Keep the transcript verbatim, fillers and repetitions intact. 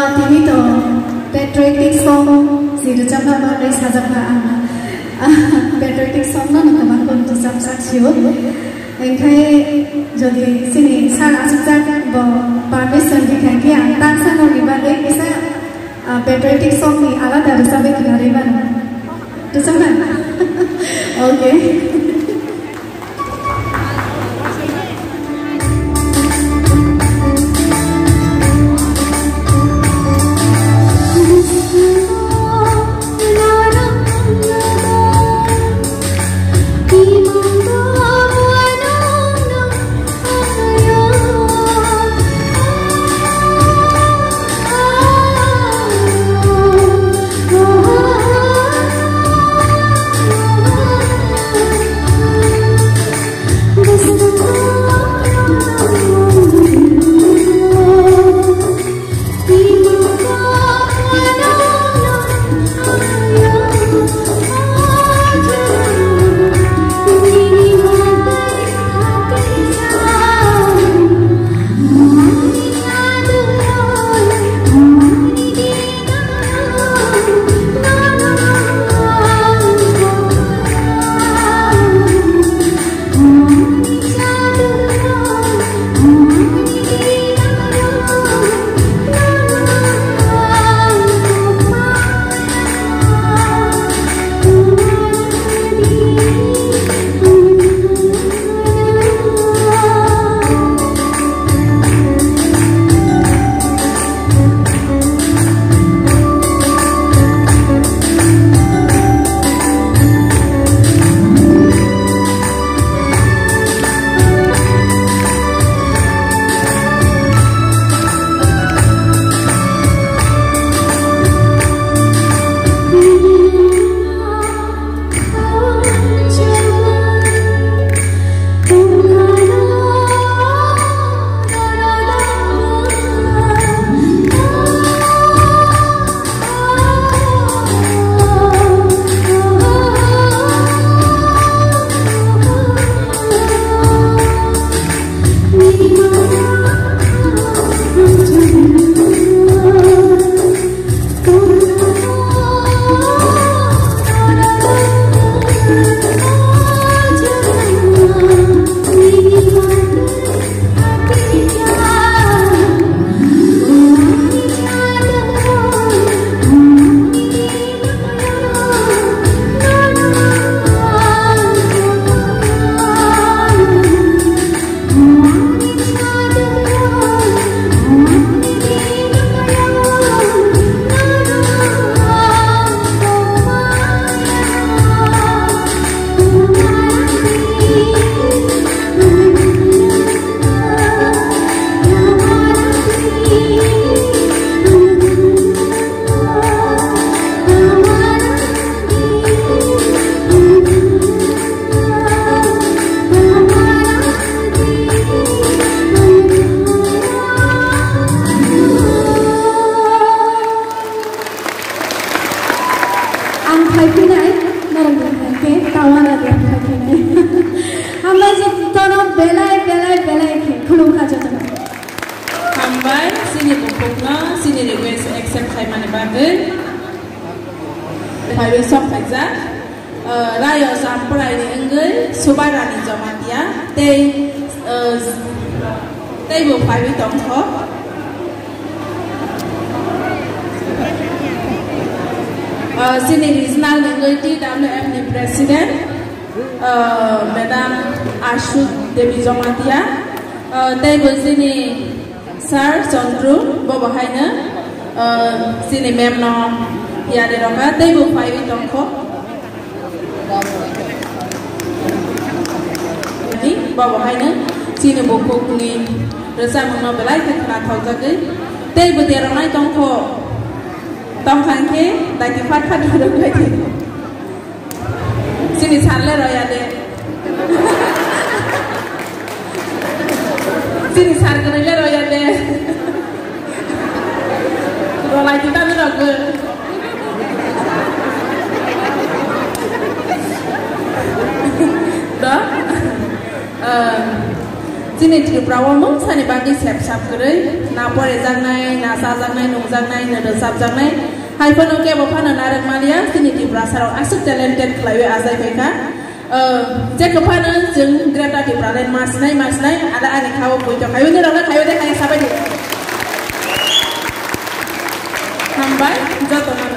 Tini to patriotic song si rwchapna bagwi sajakna ang patriotic song no kwbang kwbang rwchapjak sio. Engkhai jodi chini sir achukjak bo permission rikha khe ang tangsa no ni bagwi kisa, ah, patriotic song ni alada rwchapwi khwnarwi mano. Rwchapna? Okay. Ang phaiphinai, norok ni khe tawana de ang phaiphinai. Hambai je tono belai, belai, belai khe khulumkha jotono. Hambai, chini bukhukno, chini request accept khaimani bagwi. Phaiwi sok khaijak. Uh, Rayo Jamprai ni wngwi Subai Rani Jamatia tei, uh, teibo phaiwi tongkho. Uh, chini regional ni wngwi T W F ni president, uh, Madam Ashu Devi Jamatia, uh, teibo chini Sir Chandru, bo bo haino, uh, chini ma'am no yari rokha, teibo phaiwi tongkho. Bo bo haino chini bukhukni rwchapmungno belai khe khwnathokjagwi, teibo deroknai tongkho. Tongkha khe daiti phat phat rwrwk lai khe. Chini sir le roya de. Chini sir kwrwi le roya de. Rolai di tani rokbo. Do? Um, chini Tripura o mungsani bagwi sep sap kwrwi, na porejaknai, na chajaknai, nungjaknai, na rwchapjaknai, hai phano kebo phano narwk maliya, chini Tiprasa rok aswk talented khlaiwi ajai phaikha. Uh, je kwphano chwng Greater Tipraland ma sinai, ma sinai, ada ani khao poito khaio, nirok khaio de, khaio sabai di. Hambai, joto no